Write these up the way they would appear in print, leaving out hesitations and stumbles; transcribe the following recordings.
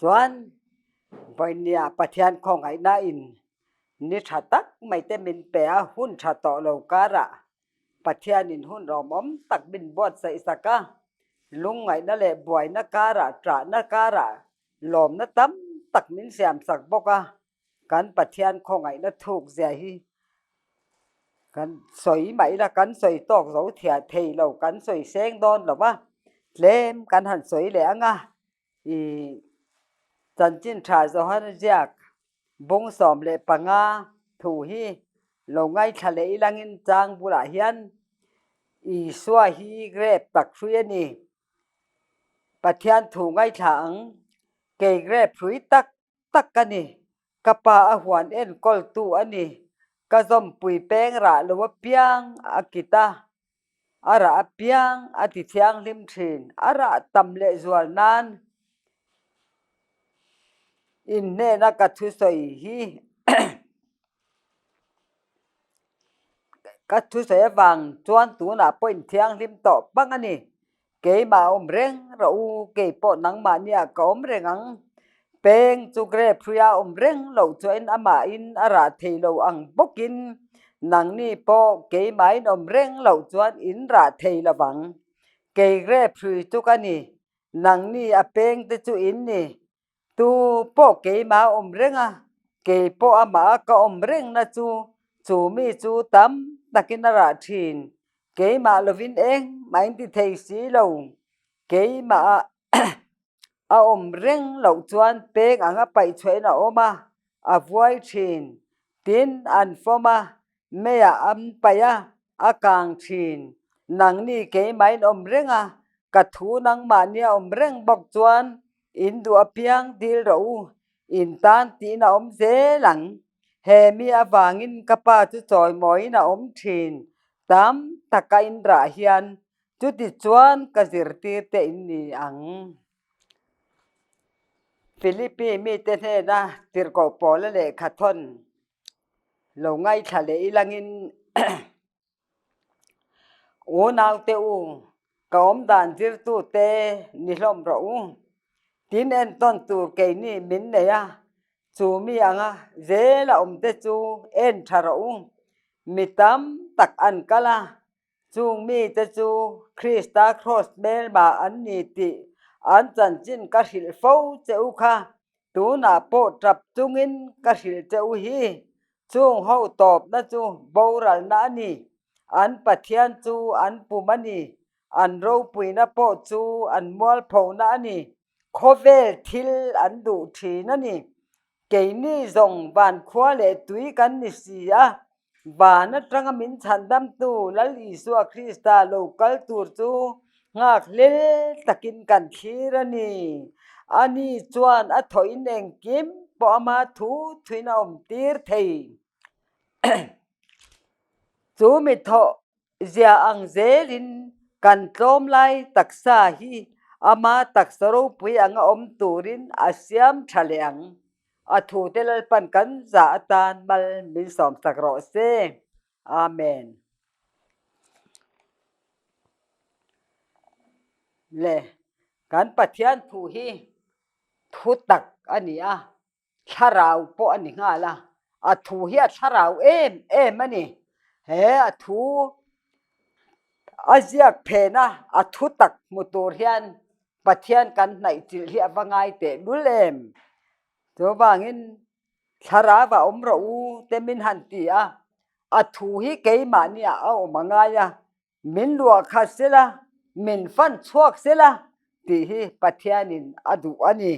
Chuan vawinia Pathian khawngaihna in ni tha tak mai te min pe a, hun tha tawh lo karah Pathianin hun rawmawm tak min buatsaih sak a, lungngaihna leh buaina karah ṭahna karah lawmna tam tak min siamsak bawk a, kan Pathian khawngaihna thuk zia hi kan sawi mah ila kan sawi tawk zo thiah thei lo, kan sawi seng dawn lo va, tlem kan han sawi leh ang a, ih chanchin tha Johana ziak bung 15 thu hi lo ngaithla leh ilangin chang bulah hian Isua hi grep tak hrui a ni. Pathian thu ngaithla ang, kei grep hrui tak tak ka ni. Ka pa a huan enkawltu a ni. Ka zawmpui peng rah lo apiang a kit a, a rah apiang a ti thianghlim thin. A rah tam leh zual nan inhnena ka thusawi hi ka thusawi avang chuan tunah pawh inthianghlim tawh pang a ni. Keimah a awm reng rawh u, kei pawh nangmahniah ka awm reng ang. Peng chu grape hruia a awm reng loh chuan amahin a rah thei lo ang bawkin nangni pawh keimahin awm reng loh chuan in rah thei lo vang. Kei grape hrui chu ka ni, nangni a peng te chu in ni. Tu pawh keimah a awm reng a, kei pawh amah a ka awm rengna chu chu mi chu tam takin a rah thin. Keimah lovin engmah in ti thei si lo. Keimah a a awm reng loh chuan peng anga paih chhuahin a awm a, a vuai thin. Tin, an fawm a, meiah an paih a, a kang thin. Nangni keimahin awm reng a, ka thu nangmahni a awm reng bawk chuan in duh apiang dil rawh u, in tan tiin a awm zel ang. He mi avangin ka pa chu chawimawiin a awm thin, tam taka in rah hian chuti chuan ka zirtir te in ni ang. Philippi mite hnena tirhkoh pawla lehkha thawn lo ngaithla leh ilangin Unaute u, ka awmdan zirtute ni hlawm rawh u. Tin entawn tur keini min nei a, chu mi anga zela awmte chu en tha rawh u. Mi tam tak an kal a, chung mite chu Krista kraws hmelma an ni tih an chanchin ka hrilh fo che u kha, tunah pawh tap chungin ka hrilh che u hi. Chung ho tawpna chu boralna a ni. An Pathian chu an pum a ni. An ropuina pawh chu an mualphona a ni. Khawvel thil an duh thin a ni. Keini zawng van khua leh tui kan ni si a, van atanga min chhandamtu Lal Isua Krista lo kal tur chu nghak hlel takin kan thlir a ni. Ani chuan a thawhin engkim pawh ama thu thuin a awm tir thei. Chu mi thawh zia ang zelin kan tlawm lai taksa hi ama taksa ropui anga awm turin a siam tha leh ang. A thute Lalpan kan zah atan mal min sawmsak rawh se. Amen. Le, kan Pathian thu hi thu tak a ni a, thlarau pawh a ni nghal a, a thu hi a thlarau em em a ni. He a thu a ziak phen a, a thu tak hmu tur hian Pathian kan hnaih chilh hi a va ngai teh lul em. Chuvangin thlarau a awm rawh u te min han ti a, a thu hi keimahni ah a awm a ngai a, Min luah khat sela, min fan chhuak sela tih hi Pathianin a duh a ni.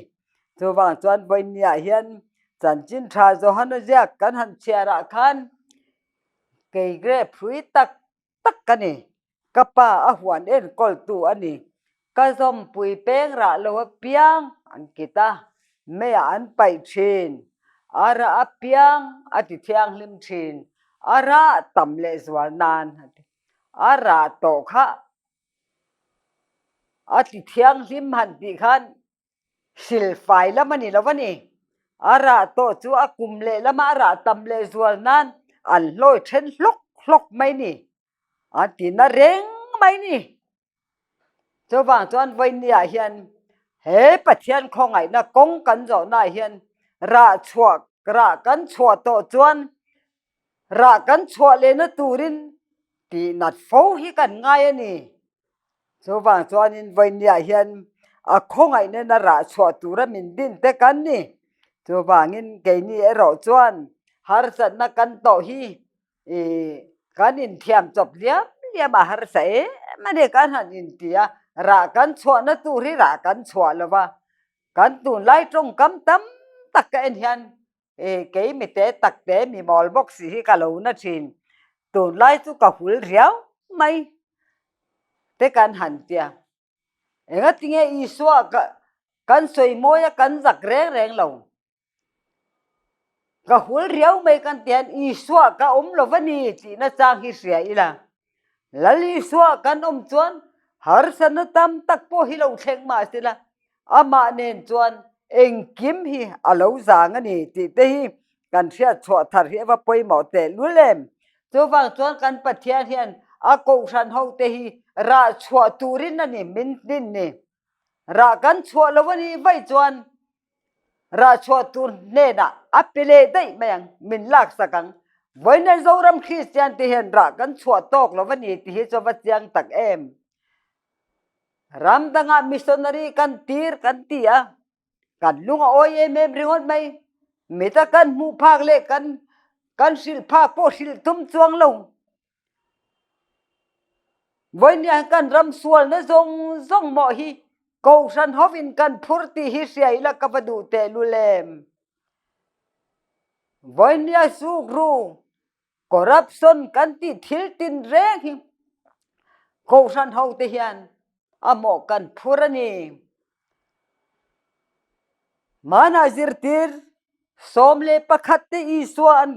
Chuvang chuan vawinia hian chanchin tha Johana ziak kan han chhiarah khan kei grape hrui tak tak ka ni, ka pa a huan enkawltu a ni, ka zawmpui peng rah lo apiang an kit a, meiah an paih thin, a rah apiang a ti thianghlim thin, a rah tam lehzual nan a ti. A rah tawh kha a ti thianghlim han tih khan silfai lam a ni lo a ni. A rah tawh chu a kum leh lama a rah tam lehzual nan an hlawi then hlawk hlawk mai ni. An ti na reng mai ni. Chuvang chuan vawinia hian He Pathian khawngaihna kawng kan zawhnaah hian rah chhuah rah kan chhuah tawh chuan rah kan chhuah lehna turin tihnat fo hi kan ngai a ni. Chuvang chuanin vawinia hian a khawngaihna rah chhuah tura min din te kan ni. Chuvangin keini erawh chuan harsatna kan tawh hi ih kan inthiam chawp liam liam a harsa em a ni kan han inti a, rah kan chhuahna tur hi rah kan chhuah lo va, kan tunlai tawngkam tam tak ka en hian ih kei mite takte mi mawl bawk si hi ka lo na thin, tunlai chu ka hul riau mai te kan han tia. Engatinge Isua kan sawi mawi a kan zak reng reng lo. Ka hul riau mai kan ti hian Isua ka awm lo va ni tihna chang hi hria ila. Lal Isua kan awm chuan harsatna tam tak pawh hi lo thleng mah sela amah nen chuan engkim hi a lo zang a ni tih te hi kan hriat chhuah thar hi a va pawimawh tehlul em. Chuvang chuan kan Pathian hian a kohhran ho te hi rah chhuah turin a ni min hnin ni. Rah kan chhuah lo a nih vaih chuan rah chhuah tur hnenah a pe leh daih mai ang, min laksak ang. Vawiin Zoram Kristian te hian rah kan chhuah tawk lo a ni tih hi chu a va chiang tak em. Ram dangah missionary kan tir kan ti a, kan lung a awi em em ringawt mai. Mita kan hmuh phak leh kan kan hrilh phak pawh hrilh tum chuang lo. Vawinia kan ram sualna zawng zawng mawh hi Kohhran hovin kan phur tih hi hria ila ka va duh tehlul em. Vawinia sukru corruption kan tih thil tin reng hi Kohhran ho te hian a mawh kan phur a ni. Hmanah zirtir 11 te Isua an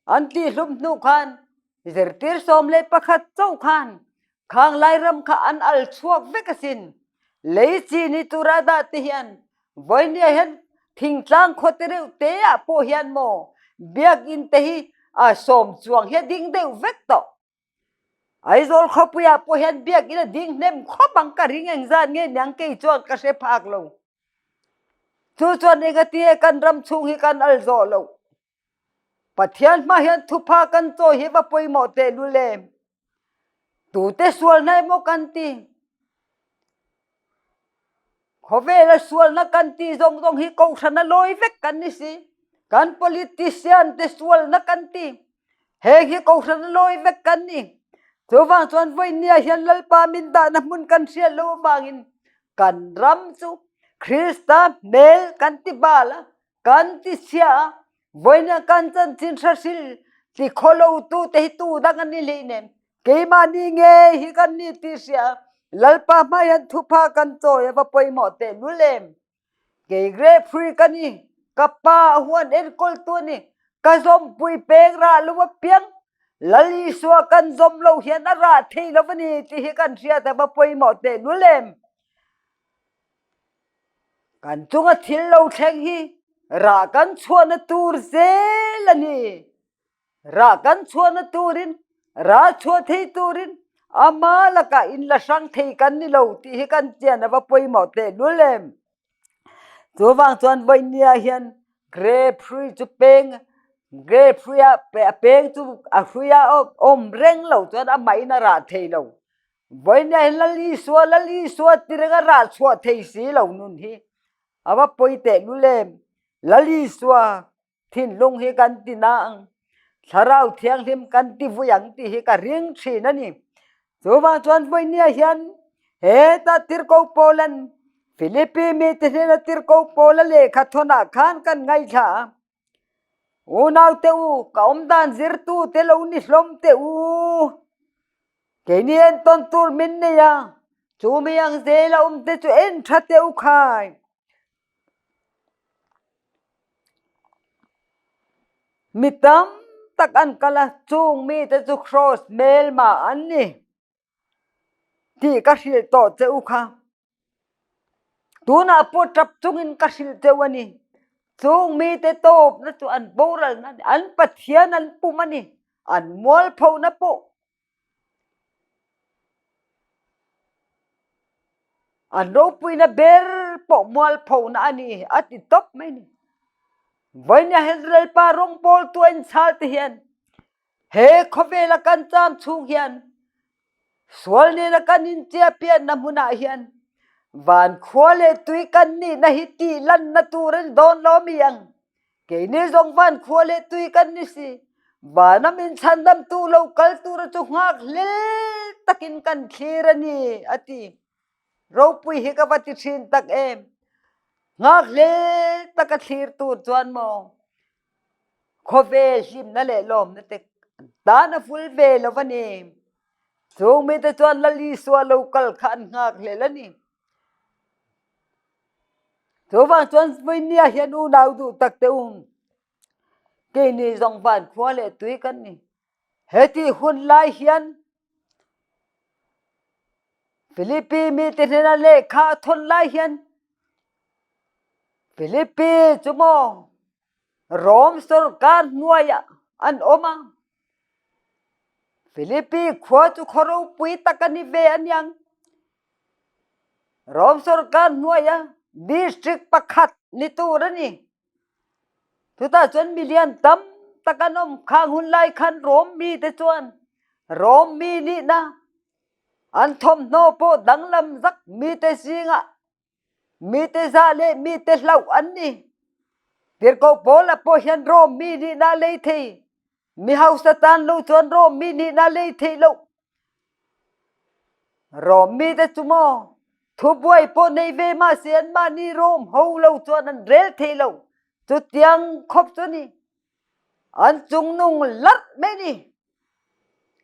An tihhlum hnu khan zirtir 11 chauh khan khang Lairam kha an al chhuak vek asin. Lei chi ni tura dah te hian vawinia hian thingtlang khaw te reuh te ah pawh hian maw biakinn te hi a sawm chuang hi a ding deuh vek tawh. Aizawl khawpuiah pawh hian biakinn a ding hnem khawp ang ka ring engzat nge niang kei chuan ka hre phak lo. Chu chuan engati kan ram chhung hi kan al zawh loh. Pathian hma hian thupha kan chawi hi va pawimawh tehlul em? Tute sualna emaw kan ti? Khawvela sualna kan tih zawng zawng hi kohhrana lawi vek kan ni si. Kan politician te sualna kan ti. Heng hi kohhrana lawi vek kan ni. Chuvang chuan vawinia hian Lalpa min dahna hmun kan hriat loh avangin kan ram chu Krista hmel kan ti bal a, Kan ti sia a, vawiin kan chanchin hrahril ti khawlo tu te hi tu dang an ni hlei nen keimahni ngei hi kan ni ti hria a, Lalpa hma hian thupha kan chawi a va pawimawh tehlul em. Kei grape hrui ka ni, ka pa a huan enkawl tu a ni, ka zawmpui peng rah lo apiang Lal Isua kan zawm lo hian a rah thei lo a ni tih hi kan hriat a va pawimawh tehlul em. Kan chunga thil lo thleng hi rah kan chhuahna tur zel a ni. Rah kan chhuahna turin, rah chhuah thei turin ama lakah inla hrang thei kan ni lo tih hi kan chian a va pawimawh tehlul em. Chuvang chuan vawinia hian grape hrui chu peng, grape hruia a peng chu a hruia awm reng lo chuan amahin a rah thei lo. Vawinia hi Lal Isua, Lal Isua ti renga rah chhuah thei si lo nun hi a va pawi tehlul em. Lal Isua thinlung hi kan ti na ang, Thlarau Thianghlim kan ti vui ang tih hi ka ring thin a ni. Chuvang chuan vawinia hian heta Tirhkoh Paulan Philippi mite hnena Tirhkoh Paula lehkha thawnah khan kan ngaithla a, Unaute u, ka awmdan zirtute lo ni hlawm teh u. Keini entawn tur min nei a, chumi ang zela awmte chu en tha teh u khai. Mi tam tak an kal a, chung mite chu kraws hmelma an ni tih ka hrilh tawh che u kha. Tunah pawh tap chungin ka hrilh cheu a ni. Chung mite tawpna chu an boralna a ni, an Pathian an pum a ni, an mualphona pawh. An ropuina ber pawh mualphona a ni a ti tawp mai ni. Vawinia hian Lalpa rawngbawltu a inchhal te hian he khawvela kan cham chhung hian sual nena kan inchiahpianna hmunah hian van khua leh tui kan nihna hi tih lanna tur a ni dawn lo mi ang. Keini zawng van khua leh tui kan ni si. Vana min chhandamtu lo kal tura chu nghak hlel takin kan thlir a ni a ti. Ropui hi ka va ti thin tak em. Nghak hlel taka thlir tur chuan maw khawvel hlimna leh lawmna te tan a ful ve lo a ni. Chung mite chuan Lal Isua lo kal kha an nghak hlel a ni. Chuvang chuan Vawinia hian unau duh tak te u, keini zawng van khua leh tui kan ni. Heti hun lai hian Philippi mite hnena lehkha a thawn lai hian Philippi chu maw Rom sorkar hnuaiah an awm a. Philippi khua chu khaw ropui tak a ni ve aniang. Rom sorkar hnuaia district pakhat ni tur a ni. Chutah chuan milian tam tak an awm. Khang hun lai khan Rom mite chuan Rom mi nihna an thawmhnaw pawh danglam zak mite zingah mite zah leh mite hlauh an ni. Tirhkoh Paula pawh hian Rom mi nihna a lei thei. Mi hausa tan lo chuan Rom mi nihna a lei theih loh. Rom mite chu maw thubuai pawh nei ve mahse anmahni Rom ho lo chuan an rel thei lo. Chutiang khawp chu ni. An chungnung larh mai ni.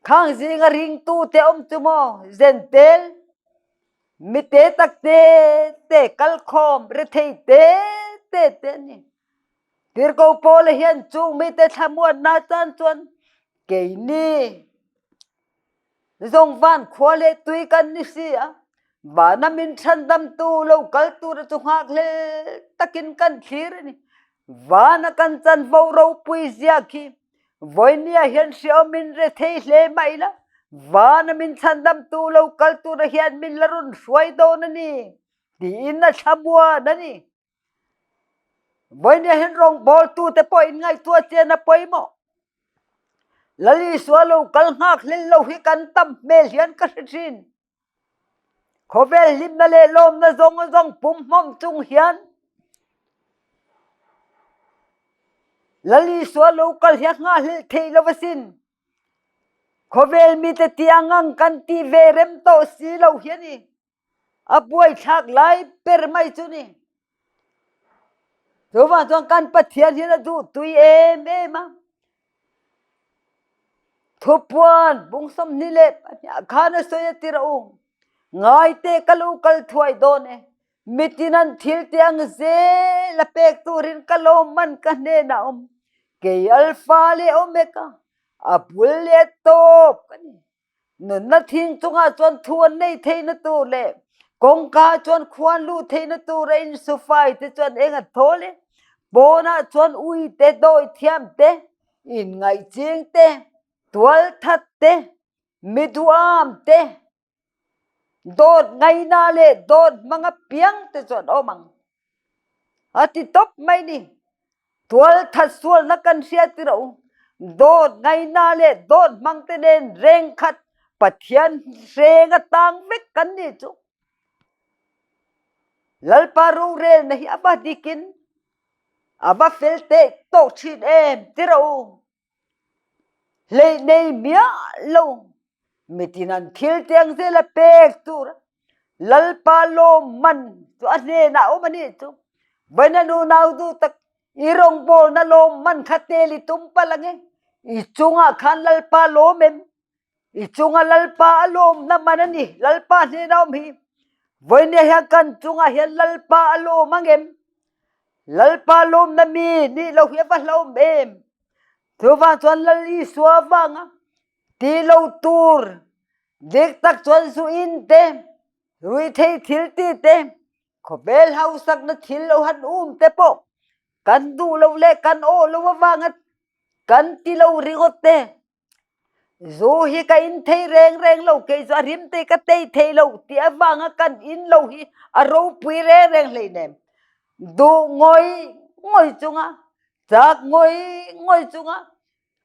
Khang zinga ringtute awm chu maw zentel mi te tak te te kalkhawm rethei te te te an ni. Tirhkoh Paula hian chung mite thlamuanna tan chuan keini zawng van khua leh tui kan ni si a, vana min chhandamtu lo kal tura chu nghakhlel takin kan thlir a ni. Vana kan chanvo ropui zia khi vawinia hian hreawmin rethei hle mah ila, vana min chhandamtu lo kal tura hian min la rawn hruai dawn a ni tiin a thlamuan a ni. Vawinia hian rawngbawltute pawh inngaihtuah chian a pawimawh. Lal Isua lo kal nghak hlel lo hi kan tam hmel hian ka hre thin. Khawvel hlimna leh lawmna zawng zawng pumhmawm chung hian Lal Isua lo kal hi a nghahhlelh theih lo asin. Khawvel mite tiang ang kan tih ve rem tawh si lo hi a ni. A buaithlak lai ber mai chu ni. Chuvang chuan kan Pathian hian a duh tui em em a. Thupuan bung 22 khan a sawi a ti rawh u. Ngaite ka lo kal thuai dawn e. Mitin an thil te ang zel a pek turin ka lawmman ka hnenah awm. Kei Alpha leh Omega, a bul leh tawp ka ni. Nunna thing chungah chuan thu an nei theihna tur leh kawngka chuan khua an luh theihna tur a insufai te chuan eng a thawl e. Pawnah chuan ui te, dawi thiam te, inngaihching te, tualthat te, mi duham te, dawt ngaina leh dawt hmang apiang te chuan awm ang. A ti tawp mai ni. Tualthat sualna kan hria ti rawh u. Dawt ngaina leh dawt hmang te nen reng khat Pathian hreng a tang vek kan ni chu. Lalpa rorelna hi a va dikin a va fel teh tawh thin em ti rawh u. Hleih nei miah lo mitin an thil tiang zel a pek tur Lalpa lawmman chu a hnenah awm a nih chu. Vawiina nunau duh tak i rawngbawlna lawmman kha tel i tum palh ang e. I chungah khan Lalpa lawm em? I chunga Lalpa a lawmna man a ni. Lalpa hnenah awm hi. Vawiina hian kan chungah hian Lalpa a lawm ang em? Lalpa lawmna mi nih lo hi a va hlauhawm em? Chuvang chuan Lal Isua avanga ti lo tur dik tak chuan zu in te, ruihtheih thil ti te, khawvel hausakna thil lo han um te pawh kan duh lo leh kan awh lo avanga kan ti lo ringawt te. Zu hi ka in thei reng reng lo, kei chu a rim te ka tei thei lo tih avanga kan in lo hi a ropui reng reng hleinem. Duh ngawih ngawih chunga, chak ngawih ngawih chunga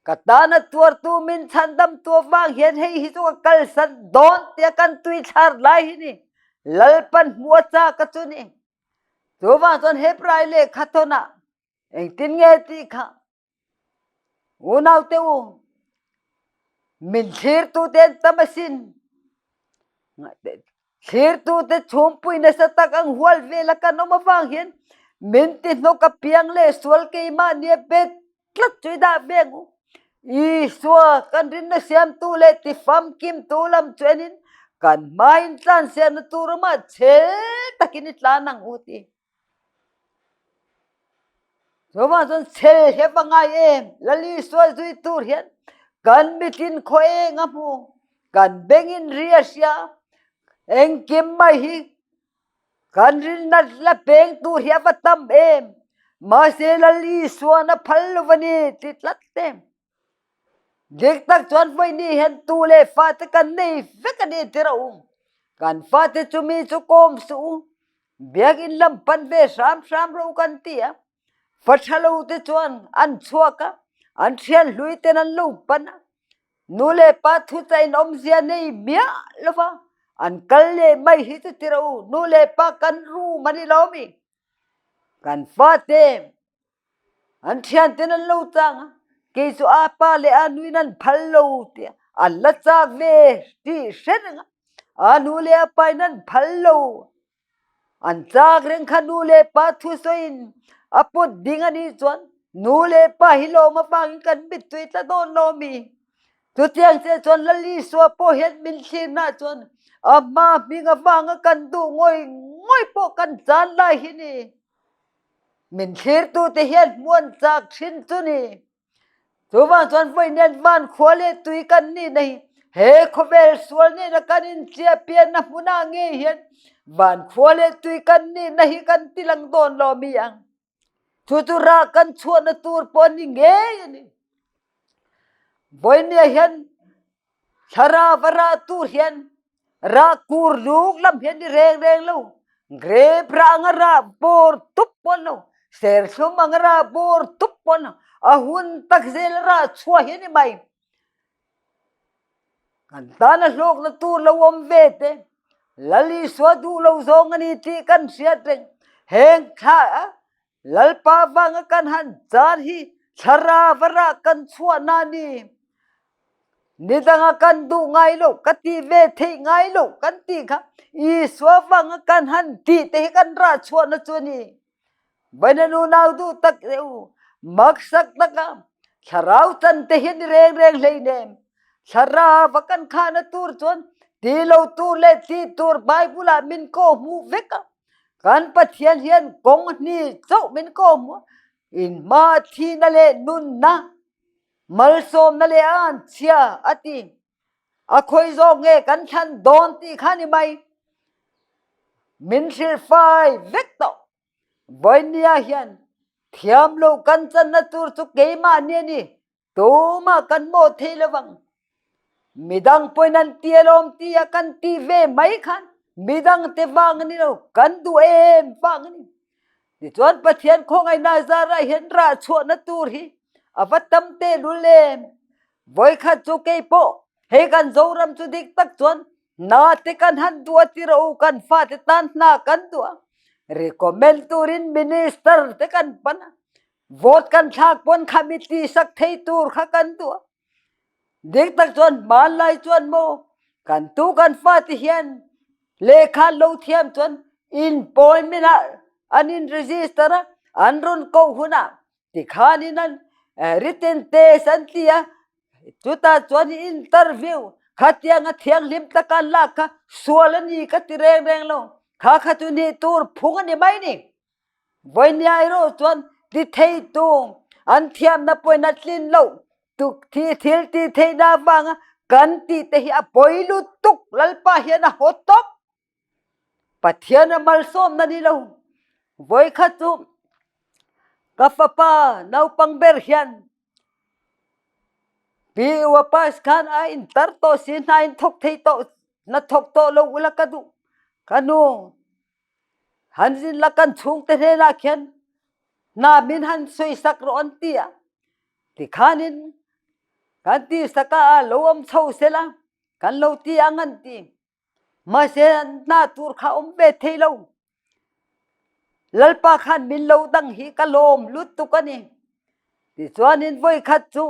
ka tana tuartu min chhandamtu avang hian hei hi chu ka kalsan dawn tia kan tuithlar lai hi ni. Lalpan hmuh a chak a chu ni. Chuvang chuan Hebrai lehkha thawnah engtin nge tih kha Unaute u, min thlirtute an tam asin. Thlirtute chhungpui nasa tak ang hual vela kan awm avang hian min ti hnawk apiang leh sual keimahni a bet tlat chu i dah ve ang u. Isua kan rinna siamtu leh tifamkimtu lam chu enin kan hmain tlansiahna tur awmah chhel takin i tlan ang u ti. Chuvang chuan chhel hi a va ngai em? Lal Isua zui tur hian kan mitlin khaw eng a hmu, kan bengin ri a hria, engkim mai hi kan rinna la peng tur hi a va tam em? Mahse Lal Isuan a phal lo va ni ti tlat em? Dik tak chuan vawiini hian tu leh fate kan nei vek a ni ti rawh u. Kan fate chu mi chu kawm suh u, Biakinn lam pan ve hram hram rawh u kan ti a, fa tha lo te chuan an chhuak a, an thian hlui ten an lo pan a, nu leh pa thucha in awmzia nei miah lo va, an kal leh mai hi chu ti rawh u, nu leh pa kan room a ni lo mi, kan fate An thianten an lo chang a, kei chu a pa leh a nuin an phal lo tiah an la chak ve tih hre reng a, a nu leh a pain an phal lo. An chak reng kha nu leh pa thusawiin a put ding a nih chuan nu leh pa hi lawm avangin kan mittui tla dawn lo mi. Chutiang chiah chuan Lal Isua pawh hian min thlirnaah chuan a hma hming avanga kan duh ngawih ngawih pawh kan chan lai hi ni. Min thlirtute hian hmuan chak thin chu ni. Chuvang chuan vawiin van khua leh tui kan nihna hi he khawvel sual nena kan inchiah pianna hmunah ngei hian van khua leh tui kan nihna hi kan tilang dawn lo mi ang. Chu chu rah kan chhuahna tur pawh a ni ngei a ni. Vawiin hian Thlarau a rah tur hian rah kur luk lam hian ni reng reng lo. Grape rah anga rah bawr tup pawn lo. Serthlum anga rah bawr tup pawn lo. A hun tak zel rah chhuah hi ni mai. Kan tana hlawkna tur lo awm ve te Lal Isua duh lo zawng a ni tih kan hriat reng. Heng thla a Lalpa vanga kan han chan hi thlarau a rah kan chhuahna a ni. Nidanga kan duh ngai lo, ka ti ve theih ngai lo kan tih kha Isua vanga kan han tih te hi kan rah chhuahna chu a ni. Baina nunau duh tak te u, maksak taka thlarau chan te hi ni reng reng hleinem. Thlarau a kan khahna tur chuan ti lo tur leh ti tur Bible ah min kawhhmuh vek a. Kan Pathian hian kawng hnih chauh min kawm a, inhma thihna leh nunna, malsawmna leh anchhia a ti. A khawi zawk nge kan thlan dawn tih kha ni mai. Min hrilhfai vek tawh. Vawinia hian thiam lo kan channa tur chu keimahni a ni. Tumah kan mawh thei lo vang. Midang pawhin an ti alawm tia kan ti ve mai khan midang te vang a ni lo, kan duh em vang a ni. Tichuan Pathian khawngaihna zarah hian rah chhuahna tur hi a va tam tehlul em. Vawikhat chu kei pawh hei kan Zoram chu dik tak chuan hna te kan han duh a ti rawh u, kan fate tan hna kan duh a, recommend turin minister te kan pan a, Vote kan thlak pawn kha mi tihsak thei tur kha kan duh a. Dik tak chuan hmanlai chuan maw kan tu kan fate hian lehkha lo thiam chuan inpawlmin ah an in register a, an rawn koh hunah tikhanin an written test an ti a, chutah chuan interview khatianga thianghlim taka an lak kha sual a ni ka ti reng reng lo, kha kha chu nih tur phung a ni mai ni. Vawinia erawh chuan ti theitu an thiamna pawhin a tlin loh tuk thi thil ti theihna avanga kan tih te hi a pawi lutuk Lalpa hian a haw tawp. Pathian a malsawmna ni lo. Vawikhat chu ka fapa naupang ber hian. Pi U a pass khan a in tar tawh si hna in thawk thei tawh na thawk tawh lo ula ka duh. Ka nu han zin la kan chhungte hnenah khian hna min han sawisak rawh an ti a. Tikhanin kan ti saka a lo awm chho sela kan lo ti ang an ti. Mahse hna tur kha awm ve thei lo. Lalpa khan min lo dang hi ka lawm lutuk a ni. Tichuanin voi khat chu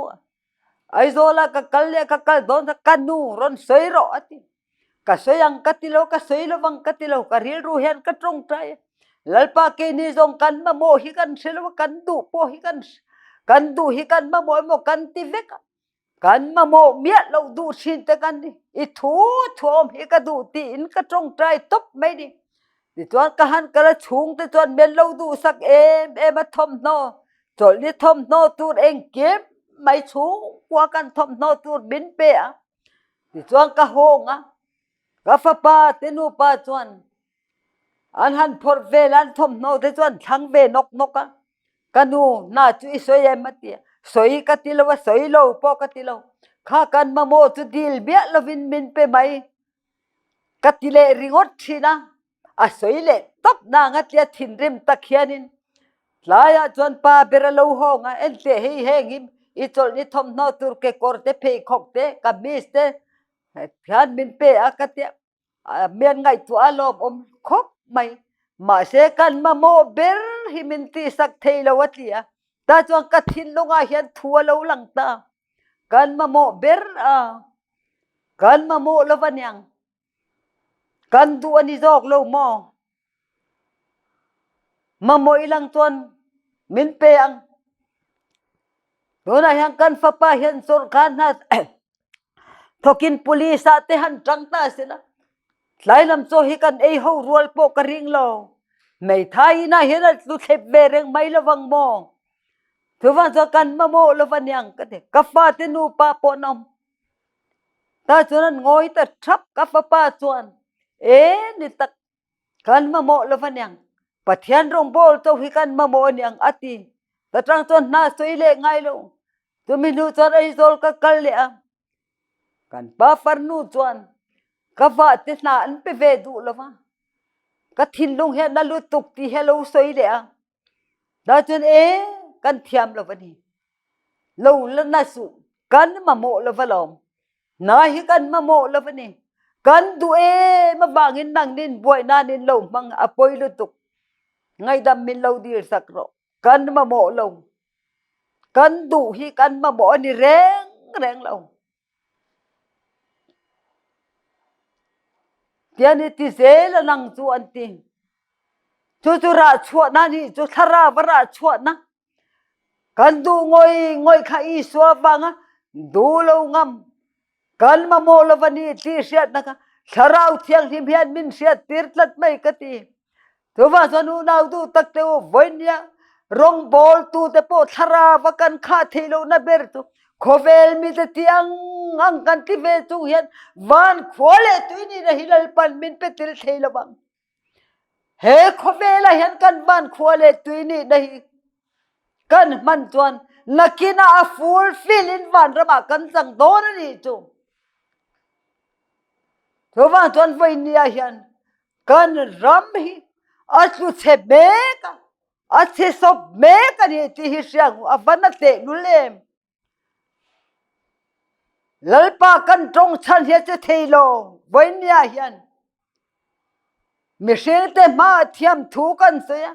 Aizawla ka kal leh ka kal dawn kha ka nu rawn sawi rawh a ti. Ka sawi ang ka ti lo, ka sawi lo ang ka ti lo, ka rilru hian ka tawngtai a. Lalpa keini zawng kan mamawh hi kan hre lo a, kan duh pawh hi kan kan duh hi kan mamawh emaw kan ti vek a. Kan mamawh miah loh duh thin te kan ni. I thu thuawm hi ka duh tiin ka tawngtai tawp mai ni. Tichuan ka han kal a chhungte chuan min lo duhsak em em a thawmhnaw chawlhni thawmhnaw tur engkim mai chhungkua kan thawmhnaw tur min pe a. Tichuan ka hawng a, ka fapa te nupa chuan an han phawrh vel a, an thawmhnaw te chu an thlang ve nawk nawk a. Ka nu hna chu i sawi em a ti a, sawi ka ti lo a, sawi lo pawh ka ti lo. Kha kan mamawh chu dil miah lovin min pe mai. Ka ti leh ringawt thin a, a sawi leh tawp nang a tia thinrim tak hianin tlaiah chuan pa ber a lo hawng a, enteh hei heng hi i chawlhni thawmhnaw tur kekawr te pheikhawk te kamis te hian min pe a ka tia mian ngaihtuah a lawmawm khawp mai mahse kan mamawh ber hi min tihsak thei lo a ti a tah chuan ka thinlungah hian thu a lo lang ta kan mamawh ber a kan mamawh lo va niang kan duh a ni zawk lo maw mamawh i lang chuan min pe ang tunah hian kan fapa hian sorkar hna thawkin police ah te han tang ta sela tlai lam chaw hi kan ei ho rual pawh ka ring lo hmeithai inah hian a tlu thlep ve reng mai lovang maw Chuvang chuan kan mamawh lo va niang ka ti. Ka fate nupa pawh an awm. Tah chuan an ngawi ta thap ka fapa chuan e ni tak kan mamawh lo va niang. Pathian rawngbawl cho hi kan mamawh a niang a ti. Ta tang chuan hna sawi leh ngai lo. Chumi hnu chuan Aizawl ka kal leh a. Kan pa farnu chuan ka vahte hna an pe ve duh lo va. Ka thinlung hian a lutuk tih hi a lo sawi leh a. Tah cun e kan thiam lo va ni. Lo la na suh kan mamawh lo va lawm. Na hi kan mamawh lo va ni. Kan duh em avangin nang nin buaina nin lo hmang a poi lutuk. Ngaidam min lo dil sak rawh. Kan mamawh lo. Kan duh hi kan mamawh a ni reng reng lo. Tian i ti zel a nang cu an ti. Cu cu rah chuahnak nih cu thlarau va rah chuahnak kan duh ngoi ngoi kha Isua vangah duh lo ngam kan mamawh lo va ni ti hriatnak kha thlarau thianghlim hian min hriattir tlat mai ka ti. Chuvang chuan unau duh tak te u vawinia rawngbawltu te pawh thlarau a kan khah theih lohna ber chu khawvel mite tiang ang kan ti ve chung hian van khua leh tui nihna hi Lalpan min pe tel thei lo vang. He khawvelah hian kan van khua leh tui nihna hi kan hman chuan nakinah a fulfill in vanramah kan chang dawn a nih chu. Chuvang chuan vawinia hian kan ram hi a tlu chhe mek a, a chhe sawp mek a ni tih hi hria ang u, a van a teh lul em. Lalpa kan tawng chhan hi a che thei lo, vawinia hian mihring te hmaah thiam thu kan sawi a,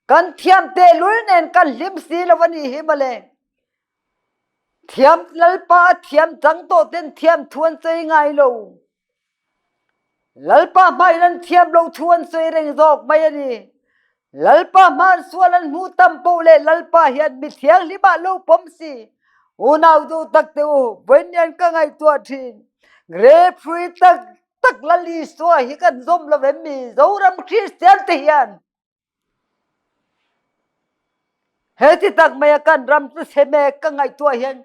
kan thiam tehlul nen kan hlim si lo a nih hi mawle. Thiam Lalpa a thiam chang tawh ten thiam thu an sawi ngai lo. Lalpa hmain an thiam lo thu an sawi reng zawk mai a ni. Lalpa hmaan sual an hmu tam poh leh Lalpa hian mi thianghlim ah lo pawm si. Unau duh tak te u, vawiin ka ngaihtuah thin. Grapefruit tak tak Lal Isua hi kan zawm lo em mi Zoram Kristian te hian. He ti tak mai a kan ram chu chhe mek ka ngaihtuah hian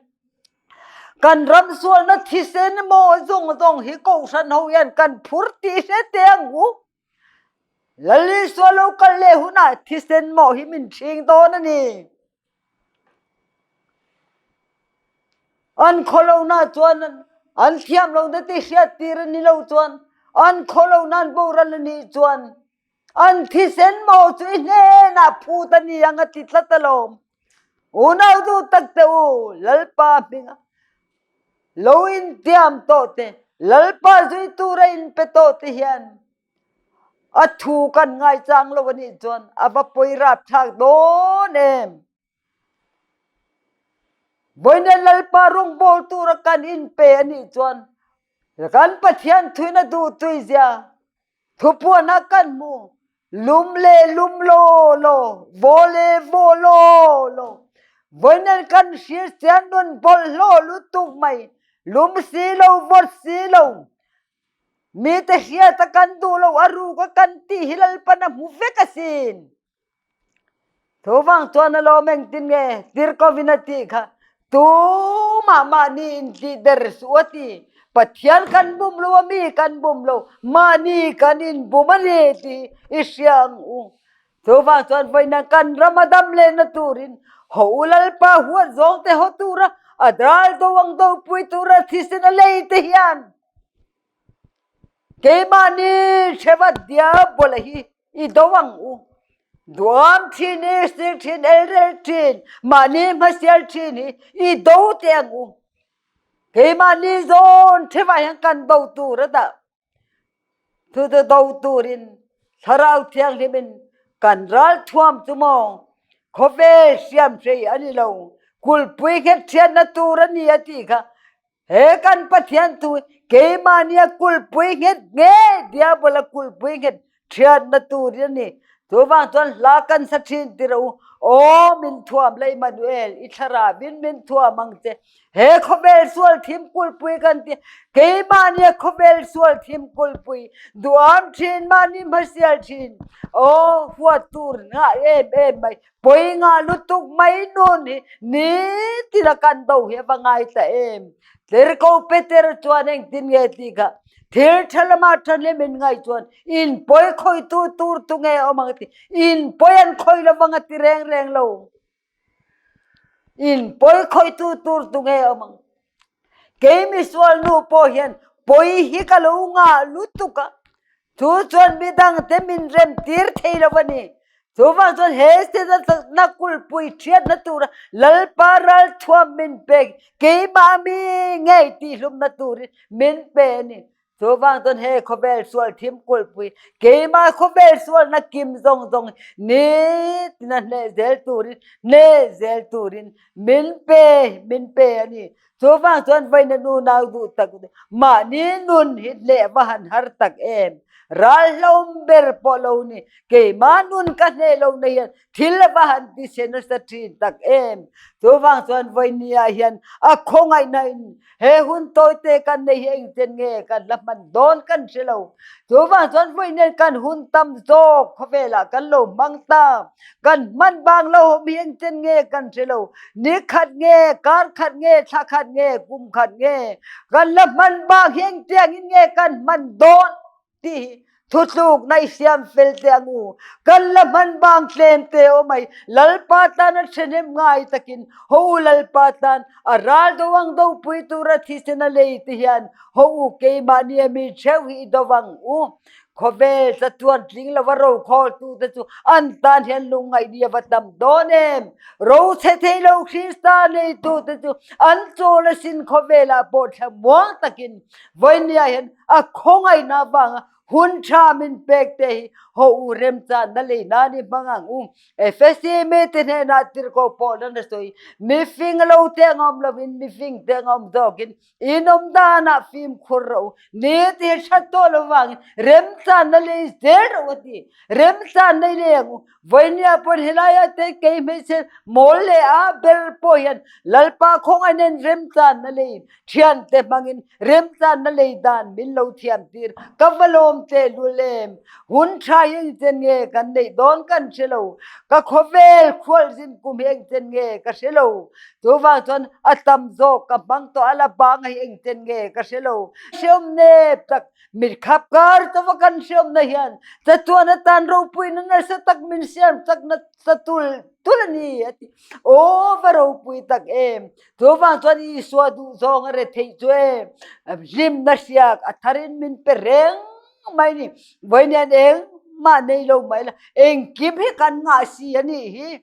kan ram sualna thisen maw zawng zawng hi kohhran ho hian kan phur tih hre teh ang u. Lal Isua lo kal leh hunah thisen mawh hi min ṭhing dawn a ni. An khawlohna chuan an thiam lohna te hriat tir a ni lo chuan an khawlohna an boral a nih chuan an thisen maw chu i hnenah phut a ni ang a ti tlat alawm. Unau duh tak te u, Lalpa hminga lo intiam tawh te, Lalpa zui tura inpe tawh te hian a thu kan ngaichang lo a nih chuan a va pawi rapthlak dawn em. Vawiin Lalpa rawngbawl tura kan inpe a nih chuan kan Pathian thuin a duh tuizia thupuanah kan hmu. Lum le lum law law, vaw le vaw law law. Vawiin kan hrilhsian nun bawlhhlawh lutuk mai, lum si lo, vawt si lo. Mite hriata kan duh lo a ruk a kan tih hi Lalpan a hmu vek asin. Chuvang chuan alawm engtin nge Tirkovin a tih kha tumah mahni intih der suh a ti. Pathian kan bum lo a mi kan bum lo, mahni kan inbum a ni tih i hria ang u. Chuvang chuan vawiin kan ram a dam lehna turin haw u Lalpa huat zawng te haw tura a ral do ang dopui tura thisen a lei te hian keimahni hrevat diabola hi I do ang u. Duam thin i sir thin, elrel thin, mahni hmasial thin hi i do teh ang u. Keimahni zawn thevah hian kan do tur a dah. Chu chu do turin Thlarau Thianghlimin kan ral thuam chu maw khawvel hriamhrei a ni lo, kulhpui nghet thianna tur a ni a tih kha He kan Pathian thu hi keimahnia kulhpui nghet nge Diabola kulhpui nghet ṭhiatna tur hi a ni. Chuvang chuan hla kan sa ṭhin ti rawh u, Aw min thuam la Immanuel, i thlarauin min thuam ang che. He khawvel sual thim kulhpui kan ti, keimahnia khawvel sual thim kulhpui duham ṭhin, mahni hmasial ṭhin, aw huat tur ngah em em mai. Pawi ngah lutuk mai nun hi nitin a kan do hi a va ngai ta em. Tirhkoh Peter chuan engtin nge tih kha thil tha lama thahnem in ngaih chuan in pawi khawitu tur tu nge awm ang a ti. In pawi an khawi lovang a ti reng reng lo. In pawi khawitu tur tu nge awm ang. Kei misual nu pawh hian pawi hi ka lo ngah lutuk a, chu chuan midangte min rem tir thei lo a ni. Chuvang chuan he na kulhpui thiatna tura Lalpa ralthuam min pek keimah mi ngei tihhlumna turin min pe a ni. Chuvang chuan he khawvel sual thim kulhpui keimah khawvel sualna kim zawng zawng nitin a hneh zel turin hneh zel turin min pe min pe a ni. Chuvang chuan vawiin unau duh tak mahni nun hi hneh va han har tak em. Ral hlawm ber pawh lo ni keimah nun ka hneh lo na hian thil a va han ti se nasa thin tak em. Chuvang chuan vawinia hian a khawngaihna in He hun tawite kan nei hi engchen nge kan la hman dawn kan hre lo. Chuvang chuan vawiin kan hun tam zawk khawvelah kan lo hmang ta. Kan hman bang lo awm hi engchen nge kan hre lo. Ni khat nge, kar khat nge, thla khat nge, kum khat nge kan la hman bang hi engtiangin nge kan hman dawn tih hi thutlukna i siam fel teh ang u. Kan la hman bang tlem te aw mai. Lalpa tan a thahnem ngai takin ho u Lalpa tan a ral do ang dopui tura thisen a lei te hian ho u keimahni a mi theuh hi i do ang u. Khawvel chatuan tling lova rokhawltu te chu an tan hian lungngaihni a va tam dawn em. Ro chhe thei lo Krista neitu te chu an chawl asin khawvelah pawh thlamuang takin Vawinia hian a khawngaihna avanga hun tha min pek te hi haw u remchanna lei nan i hmang ang u. Efesi mite hnenah tirhkoh pawh an a sawi, Mi fing lo te ang awm lovin mi fing te ang awm zawkin in awm danah fimkhur rawh u. Ni ti hi hrat tawh lo vangin remchanna lei zel rawh u a ti. Remchanna i lei ang u. Vawinia pawn helaia te kei hmeichhe mawl leh a ber pawh hian Lalpa khawngaihna in remchanna leiin Thiante hmangin remchanna lei dan min lo thiam tir. Ka va lawm lawmawm tehlul em! Hun tha hi engchen nge kan neih dawn kan hre lo. Ka khawvel khualzin kum hi engchen nge ka hre lo. Chuvang chuan a tam zawk ka hmang tawh a la bang hi engchen nge ka hre lo. Hreawm nep tak mit khap kar chauha kan hreawmna hian chatuan atan ropuina nasa tak min siam chakna satul tul a ni a ti. Aw va ropui tak em! Chuvang chuan Isua duhzawng a re theih chu e, hlimna hriak a tharin min pe reng mai ni. Vawiin engmah nei lo mai la, engkim hi kan ngah si a nih hi.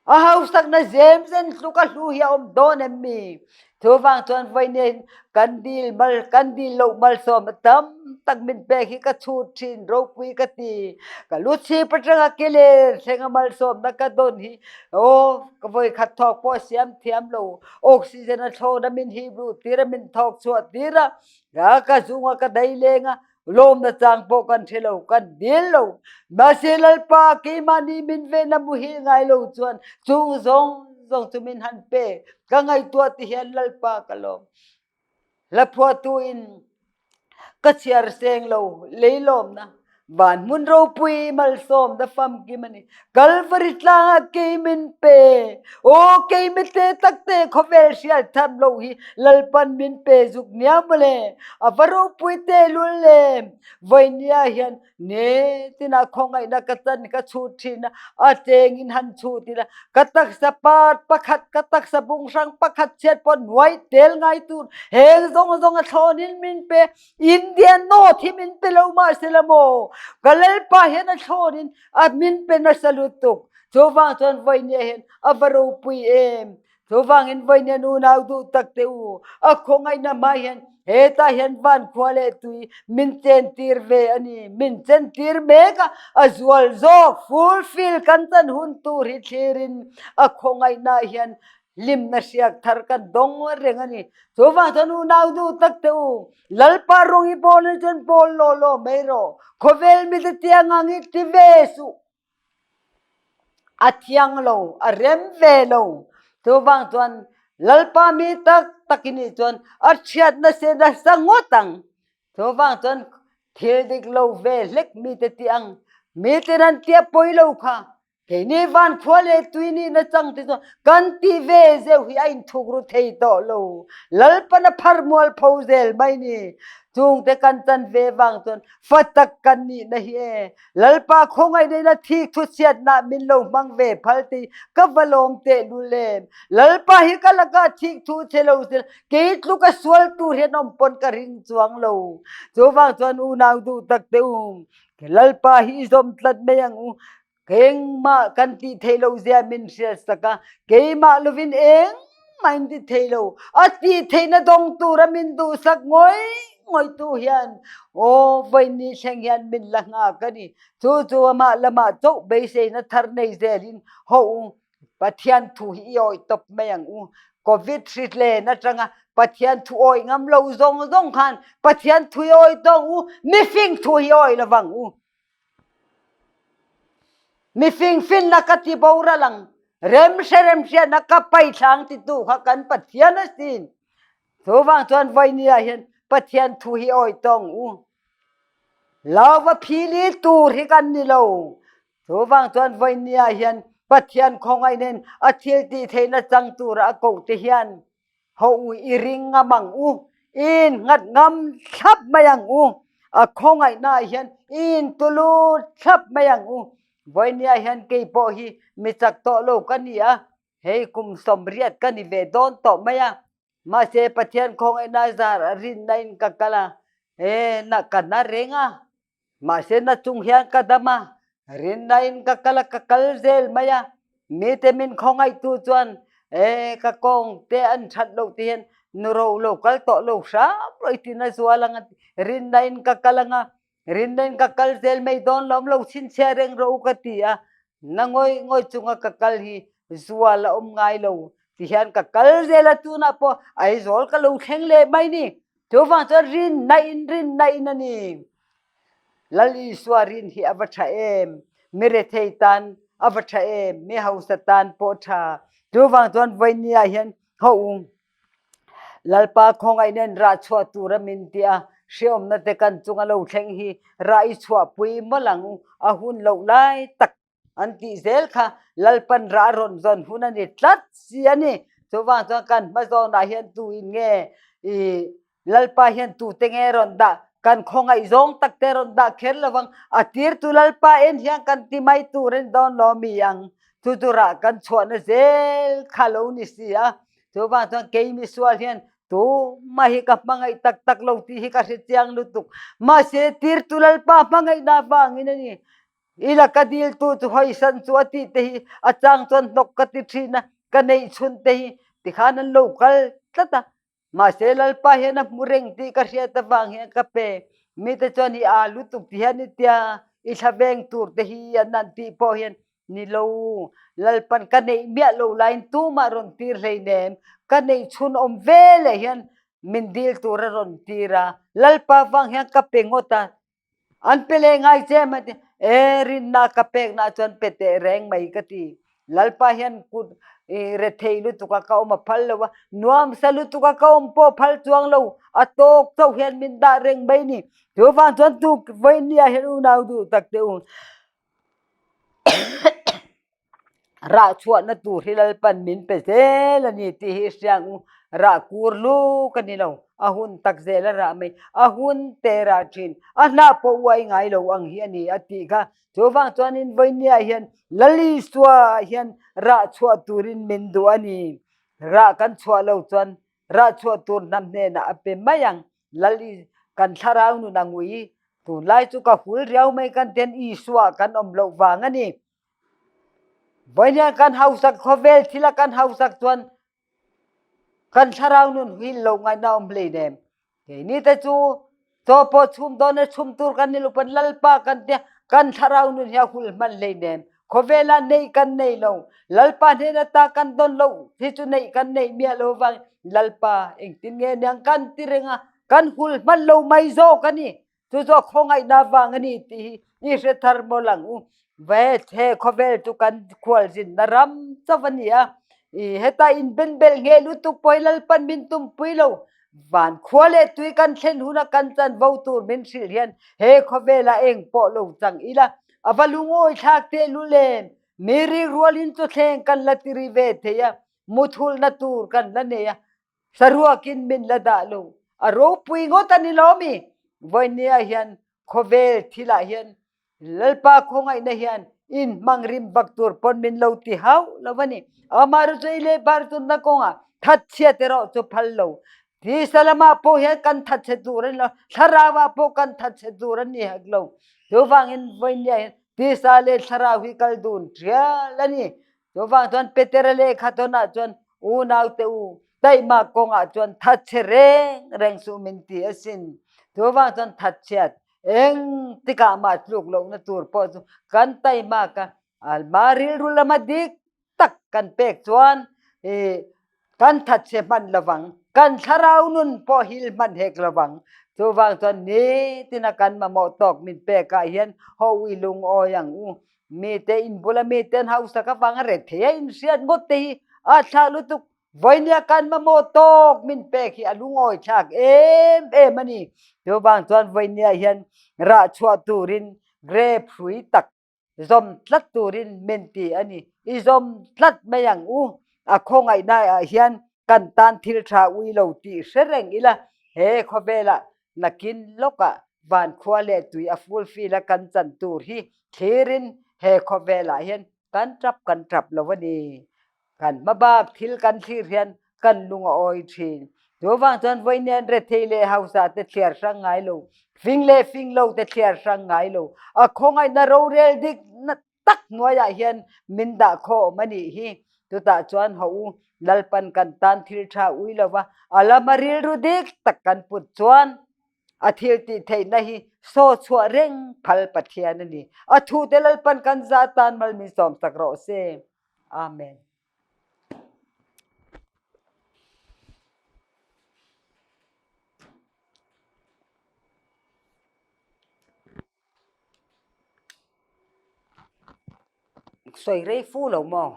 A hausakna zem zen tluk a hlu hi a awm dawn em mi? Chuvang chuan vawiin kan dil mal kan dil loh malsawm a tam tak min pek hi ka chhut thin ropui ka ti. Ka lu chhip atanga ke ler thleng a malsawmna ka dawn hi aw ka vawi khat thawk pawh a siam thiam lo. Oxygen a thlawn a min hip luh tir a min thawk chhuah tir a, ka zunga ka dai leng a lawmna chang pawh kan hre lo, kan dil lo. Mahse Lalpa keimahni min vehna muhil ngai lo chuan chung zawng zawng chu min han pe. Ka ngaihtuah ti hian Lalpa ka lawm. Hlaphuahtu in ka chhiar seng lo leilawmna van hmun ropui malsawmna famkim a ni. Kalvari tlangah kei min pe. Aw kei mite takte khawvel hriat tham lo hi Lalpan min pe zuk nia mawle. A va ropui tehlul le. Vawinia hian ne tina khawngaihna ka chan ka chhut thin a, a chengin han chhut ila ka taksa part pakhat ka taksa bung hrang pakhat chhiat pawh nuai tel ngai tur heng zawng zawng a thlawnin min pe. India North hi min pe lo mahsela maw ka Lalpa hian a thlawnin a min pe nasa lutuk. Chuvang chuan vawinia hian a va ropui em. Chuvangin vawinia nunau duh tak te u, a khawngaihna hma hian hetah hian van khua leh tui min chentir ve a ni. Min chentir mek a, a zual zawk fulfill kan chan hun tur hi thlirin a khawngaihna hian hlimna hriak thar kan dawng reng a ni. Chuvang chuan unau duh tak te u, Lalpa rawng i bawl hi chuan bawl law law mai rawh. Khawvel mite tiang ang hi ti ve suh. A thiang lo, a rem ve lo. Chuvang chuan Lalpa mi tak tak i nih chuan a chhiatna se nasa ngawt ang. Chuvang chuan thil dik lo ve hlek mite ti ang. Mite nan tia pawi lo kha. Keini van khua leh tui nihna chang te chuan kan tih ve zeuh hi a inthuk ru thei tawh lo. Lalpan a phar mual pho zel mai ni. Chungte kan chan ve vang chuan fa tak kan nihna hi e. Lalpa khawngaih neihna thik thu chhiatna min lo hmang ve phal tih ka va lawm tehlul em. Lalpa hi ka lakah thik thu che lo sela kei tluk a sual tur hian awm pawn ka ring chuang lo. Chuvang chuan unau duh tak te u, Lalpa hi i zawm tlat mai ang u. Engmah kan tih theih loh zia min hriatsak a, keimah lovin engmah in ti thei lo. A tih theihna dawng tura min duhsak ngawih ngawih tu hian aw vawiin thleng hian min la nghak a ni. Chu chu amah lamah chauh beiseina thar nei zelin haw u. Pathian thu hi i awih tawp mai ang u. Covid hri hlen atanga Pathian thu awih ngam lo zawng zawng khan Pathian thu hi awih tawng u, mifing thu hi awih lovang u. Mifing finna ka ti boral ang, remhre remhriatna ka paithlang titu kha kan Pathian a sin. Chuvang chuan vawinia hian Pathian thu hi awih tawng u. Lova phili tur hi kan ni lo. Chuvang chuan vawinia hian Pathian khawngaih nen a thil tih theihna chang tura a koh te hian ho u i ring ngam ang u, i innghat ngam thlap mai ang u, a khawngaihna ah hian i intulu thlap mai ang u. Vawinia hian kei pawh hi mi chak tawh lo ka ni a, hei kum 80 ka ni ve dawn tawh mai a, Mahse Pathian khawngaihna zar a rinna in ka kal a, e na ka na reng a, mahse na chung hian ka dam a, rinna in ka kal a, ka kal zel mai a, mite min khawngaihtu chuan e ka kawng te an that loh te hian nu ro lo kal tawh lo hram rawh i ti na zual ang a ti, rinna in ka kal ang a, Rinna in ka kal zel mai dawn lawm lo chhinchhiah reng rawh u ka ti a, na ngawih ngawih chunga ka kal hi zual a awm ngai lo ti hian ka kal zel a, tunah pawh Aizawl ka lo thleng leh mai ni. Chuvang chuan rinna in rinna in a ni. Lal Isua rin hi a va tha em, mi rethei tan a va tha em, mi hausa tan pawh tha. Chuvang chuan vawinia hian ho u Lalpa khawngaih nen rah chhuah tur a min ti a, Hreawmna te kan chunga lo thleng hi rah i chhuahpui mawlh ang u, a hun loh lai tak an tih zel kha Lalpan rah rawn zawn hun a ni tlat si a ni. Chuvang chuan kan hma zawnah hian tu in nge i Lalpa hian tute nge rawn dah, kan khawngaih zawng tak te rawn dah kher lo vang, a tirtu Lalpa en hian kan ti mai tur a ni dawn lo mi ang, chu chu rah kan chhuahna zel kha lo ni si a. Chuvang chuan kei misual hian tumah hi ka hmangaih tak tak lo tih hi ka hre chiang lutuk. Mahse tirtu Lalpa hmangaihna avangin a ni. I laka diltu chu hawisan chu a tih te hi a chang chuan hnawk ka ti thin a, ka neih chhun te hi tikhan an lo kal tlat a. Mahse Lalpa hian a hmu reng tih ka hriat avang hian ka pe. Mite chuan i aa lutuk ti hian i tia, i thla veng tur te hi an han tih pawh hian ni lo. Lalpan ka neih miah lo laiin tumah rawn tir hleinem, ka neih chhun awm ve leh hian min dil tur a rawn tir a, Lalpa vang hian ka pe ngawt a, An pe leh ngai che mai ti, e rinna ka pekna chuan pe teh reng mai ka ti. Lalpa hian kut i rethei lutuk a ka awm a phal lo a, nuamsa lutuk a ka awm pawh phal chuang lo, a tawk chauh hian min dah reng mai ni. Chuvang chuan tu vawinia hian unau duh tak teh u. Rah chhuahna tur hi Lalpan min pe zel a ni tih hi i hria ang u. Rah kur lu ka ni lo, a hun tak zel a rah mai, a hun te rah thin, a hnah pawh uai ngai lo ang hi a ni a tih kha. Chuvang chuanin vawinia hian Lal Isua hian rah chhuah turin min duh a ni. Rah kan chhuah lo chuan rah chhuah tur hnam hnenah a pe mai ang. Lal kan thlarau nun a ngui Tunlai chu ka hul riau mai kan ten Isua kan awm loh vang a ni. Vawiin kan hausak khawvel thila kan hausak chuan kan thlarau nun hil lo ngaihna awm hleinem. Keini te chu chaw pawh chhum dawn a chhum tur kan ni lo pawn Lalpa kan tia kan thlarau nun hi a hul hman hleinem. Khawvela neih kan nei lo. Lalpa hnen ata kan dawn loh hi chu neih kan neih miah lo vang Lalpa engtin nge niang kan ti reng a kan hul hman lo mai zawk a ni. Chu chu a khawngaihna vang a ni tih hi i hre thar mawlh ang u. Ve he khawvel chu kan khualzinna ram chauh a ni a. I heta inbenbelh ngheh lutuk pawh hi Lalpan min tumpui lo. Van khua leh tui kan thlen huna kan chanvo tur min hrilh hian he khawvelah eng pawh lo chang ila a va lungawi thlak tehlul em. Mi rik rualin chawthleng kan la tiri ve thei a, muthulhna tur kan la nei a. Saruakin min la dah lo. A ropui ngawt a ni lo mi? Vawinia hian khawvel thilah hian Lalpa khawngaihna hian in hmang rim bak tur pawn min lo ti hauh lo a ni. Amaherawhchu ei leh bar tunna kawngah thatchhiat erawh chu phal lo. Tisa lamah pawh hian kan thatchhe tur a ni lo, thlarauah pawh kan thatchhe tur a ni hek lo. Chuvangin vawinia hian tisa leh thlarau hi kal dun thial a ni. Chuvang chuan Petera lehkha tawnah chuan unaute u taihmak kawngah chuan thatchhe reng reng suh min ti asin. Chuvang chuan thatchhiat eng tikah mah tluk lohna tur pawh chu kan taihmak a, alma rilru lama dik tak kan pek chuan i kan thatchhe hman lovang, kan thlarau nun pawh hil hman hek lovang. Chuvang chuan nitina kan mamawh tawk min pekah hian ho i lungawi ang u. Mite in bula mite an hausak avanga rethei a inhriat ngawt te hi a thlak lutuk. Vawinia kan mamawh tawk min pek hi a lungawi thlak em em a ni. Chuvang chuan vawinia hian rah chhuah turin grape hrui tak zawm tlat turin min ti a ni. I zawm tlat mai ang u. A khawngaihna ah hian kan tan thil tha ui lo tih hre reng ila he khawvelah Nakin lawkah van khua leh tui a fulfill a kan chan tur hi thlirin he khawvelah hian kan tap kan tap lo a ni. Kan hma bak thil kan thlir hian kan lung a awi thin. Chuvang chuan vawiin rethei leh hausa te thliar hrang ngai lo, fing leh fing lo te thliar hrang ngai lo, a khawngaihna rorel dik tak hnuaiah hian min dah khawm a nih hi. Chutah chuan haw u, Lalpan kan tan thil tha ui lo va, a lama rilru dik tak kan put chuan a thil tih theihna hi saw chhuah reng phal Pathian a ni. A thute Lalpan kan za tan mal min sawmsak rawh se. Amen. Sawi rei fu lo maw?